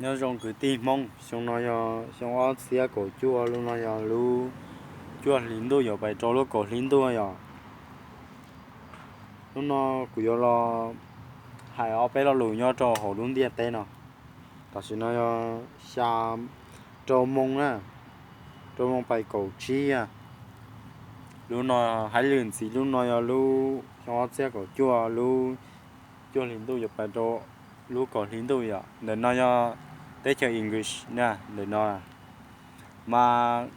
Nyob zoo kwv tij Hmoob, xyoo no yog xyoo ob txhiab kaum cuaj, lub no yog lub cuaj hli ntuj yuav pais rau lub kaum hli ntuj yom. Lub no kuv yuav los hais ob peb lo lus nyob rau hauv lub ntiaj teb no. Tam sim no yog xya, rau moo na, rau moo pais kaum tsib. Lub no hais lwm ntxiv, lub no yog lub xyoo ob txhiab kaum cuaj, lub cuaj hli ntuj yuav pais rau lub kaum hli ntuj yom. Ntawm no yog teb chaws English na, ntawm no mas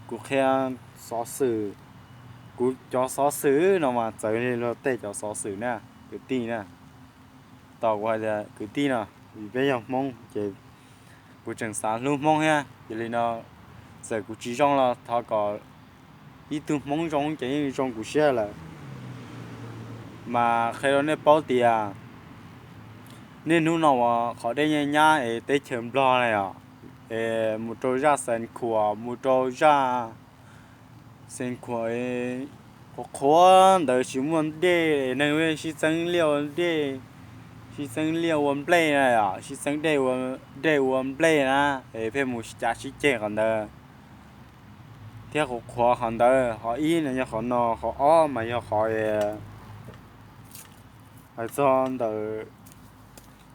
kuv qhia xov xwm, kuv cov xov xwm no mas txawv li luag tej cov xov xwm na, kwv tij na. Tos kuv hais tias kwv tij no, vim peb yog Hmoob ces kuv tseem xav hlub Hmoob thiab. Yog li no, txawm kuv tsis zoo los thov kom ib tug Hmoob zoo ces yeej zoo kuv siab lawm. Mas qhia rau nej paub tias niaj hnub no uas qhov dej nyab nyab es teb chaws Nplog na yom, es mus rau zaj Xeev Khuam, mus rau zaj Xeev Khuam, qhuav qhuav ntawd tsis muaj dej, neeg sib txeeb liaj ua dej, sib txeeb liaj ua nplej na yom, sib txeeb dej ua nplej na, es pheej mus cav sib ceg qhov ntawd thiab qhuav qhuav qhov ntawd. Qhov ib no yog qhov no, qhov ob mas yog qhov hais txog ntawm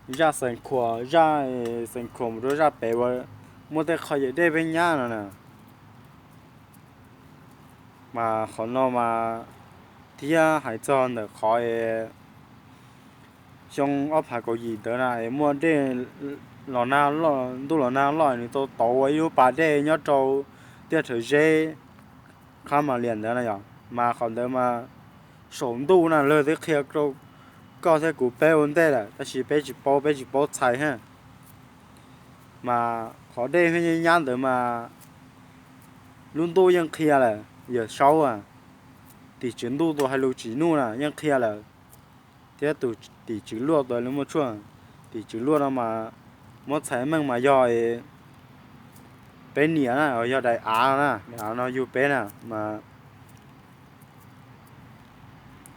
zaj Xeev Khuam, zaj Xeev Khuam mus rau zaj pem uas muaj tej qhov yawm dej peb nyab no na. Mas qhov no mas thiab hais txog ntawm qhov xyoo ob phav kaum yim ntawd na es muaj dej los nag loj, ntuj los nag loj, nws tau tauv ua ib lub pas dej nyob rau Tiaj Rhawv Zeb, Qhab Mas Lias ntawd na yom. Mas qhov ntawd mas saum ntuj na, luag twb qhia rau koj thiab kuv peb ua ntej lawm, tab sis peb tsis paub, peb tsis paub txhais thiab. Mas qhov dej nyab nyab ntawd mas lub ntuj yeej qhia lawm, Yawm Saub, tim tswv ntuj tus hais lus tsim nuj na yeej qhia lawm, thiab tus tim tswv luaj tus hais lus muaj tshuaj, tim tswv luaj no mas muab txhais meej mas yog peb niam na, yog daim av na, daim av no yug peb na.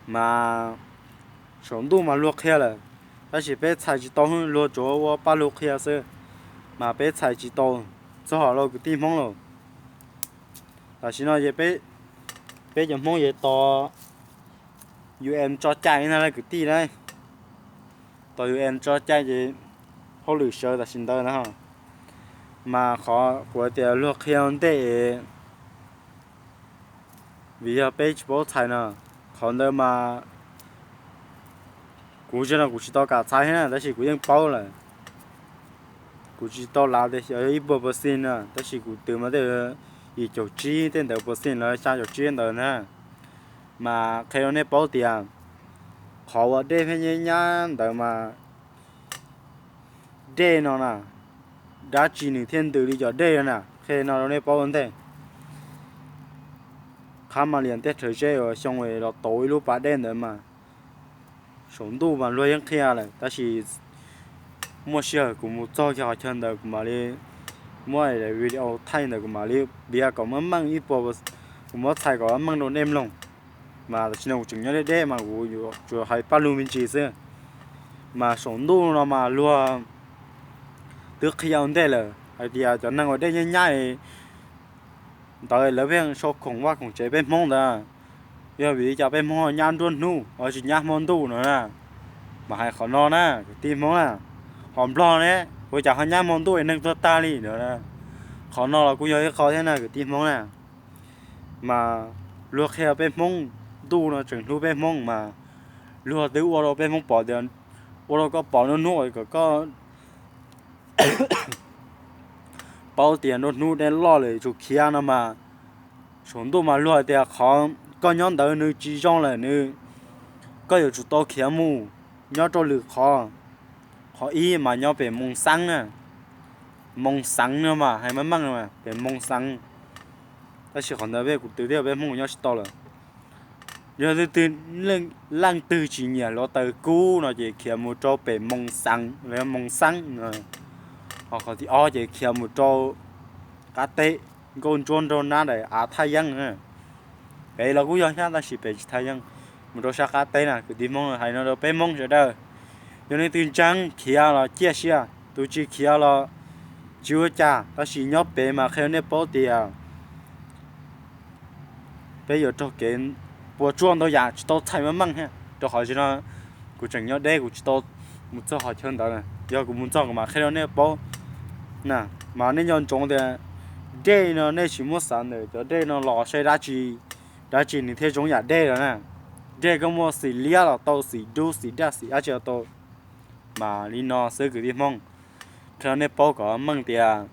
Mas saum ntuj mas luag qhia lawm, tab sis peb txhais tsis tau, luag tsuas ua paj lug qhia xwb, mas peb txhais tsis tau txog los kwv tij Hmoob lauj. Tam sim no ces peb cov Hmoob ces tos UN tso cai na kwv tij na, tos UN tso cai ces hauj lwm sawv tam sim ntawd na. Mas qhov kuv tias luag qhia ua ntej, vim yog peb tsis paub txhais no, qhov ntawd mas kuv tsis no kuv tsis tau kam txhais thiab na, tab sis kuv yeej paub lawm. Kuv tsis tau lav tias yog ib puas percent na, tab sis kuv twv mas tej yim caum tsib tej ntawd percent los xya caum tsib ntawd na. Mas qhia rau nej paub tias qhov uas dej nyab nyab ntawd mas dej no na, dab tsi nws thiaj ntws li cov dej no na, qhia no rau nej paub ua ntej. Qhab Mas Lias Tiaj Rhawv Zeb uas xyoo los tauv ib lub pas dej ntawd mas saum ntuj mas luag yeej qhia lawm, tab sis muaj sij hawm kuv mus txog kiag qhov chaw ntawd kuv mam li muab video thaij ntawd kuv mam li piav kom meej meej ib puas, kuv muab txhais kom meej rau nej mloog. Mas tam sim no kuv tseem nyob deb deb mas kuv tsuas hais paj lug me ntsis xwb. Mas saum ntuj no mas luag twb qhia ua ntej lawm hais tias cov neeg uas dej nyab nyab ntawd lawv pheej sau khoom vaj khoom tsev peb Hmoob ntawd, yog vim li cas peb Hmoob nyab nruab hnub ho tsis nyab hmo ntuj no na. Mas hais qhov no na kwv tij Hmoob na, ho Nplog ne ua cas ho nyab hmo ntuj es neeg tuag tag li no. Qhov no los kuj yog ib qho thiab na kwv tij Hmoob na. Mas luag qhia peb Hmoob, ntuj no tseem hlub peb Hmoob mas luag twb ua rau peb Hmoob pom tias, ua rau koj pom nruab hnub kom koj paub tias nruab hnub dej loj lawm tsum khiav no mas, saum ntuj mas luag hais tias qhov koj nyob ntawd nws tsis zoo lawm, nws, koj yuav tsum tau khiav mus nyob rau lwm qhov. Qhov ib mas nyob pem Moo Xeeb na, Moo Xeeb no mas hais meej meej pem Moo Xeeb. Tab sis qhov ntawd peb kuv twv thiab peb Hmoob nyob tsis tau lawm. Yog leej twg, leej twg tsis nyiam hluav taws kub no ces khiav mus rau pem Moo Xeeb, Moo Xeeb. Ho qhov thib ob ces khiav mus rau qab teb, Nkauj Ntsuab nraug nab daim av thaj yeeb. Pem los kuj yog thiab tab sis pem tsis thaj yeeb, mus rau sab qab teb na. Kwv tij Hmoob hais no rau peb Hmoob sawv daws, yog leej twg ntseeg khiav los ciaj sia, Tus tsis khiav los tsis ua cas, tab sis nyob pem mas qhia nej paub tias peb yuav raug kev puas tsuaj ntau yam tsis tau txhais meej meej thiab, rau qhov zaum no kuv tseem nyob deb, kuv tsis tau mus txog qhov chaw ntawd. Yog kuv mus txog kuv mam qhia rau nej paub na. Mas nej nco ntsoov tias dej no nej tsis muab xav ntawm cov dej no los saib dab tsi, dab tsi nws thiaj zoo yam dej lawm na. Dej koj muaj xim liab los tau, xim dub xim daj xim dab tsi los tau. Mas li no xwb kwv tij Hmoob, qhia nej paub kom meej tias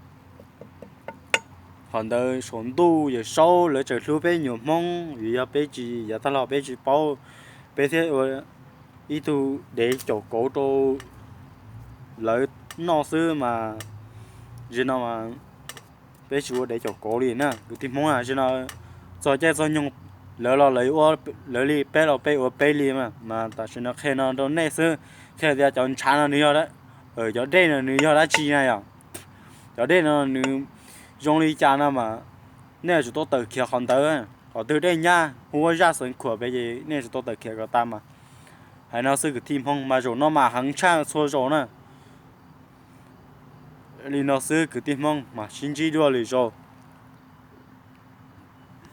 qhov ntawd saum ntuj Yawm Saub lawv tseem hlub peb nyuam Hmoob, vim yog peb tsis, yav tag los peb tsis paub, peb thiaj ua ib tug dev caum kauv rau lawv noj xwb mas. Zaum no peb tsis ua dev caum kauv li na kwv tij Hmoob. Zaum no txog caij txog nyoog lawv los lawv ua lawv li, peb los peb ua peb li mas. Mas tam sim no qhia no rau nej xwb, qhia tias cov ntshav no nws yog, cov dej no nws yog dab tsi na yom. Cov dej no nws zoo li cas no mas nej yuav tsum tau tawm khiav qhov ntawd. Qhov twg dej nyab hu ua zaj xeev khuam pem ces nej yuav tsum tau tawm khiav kom tas mas. Hais no xwb kwv tij Hmoob, mas zaum no mas heev tshaj txhua zaus na. Li no xwb kwv tij Hmoob, mas sib ntsib dua lwm zaus.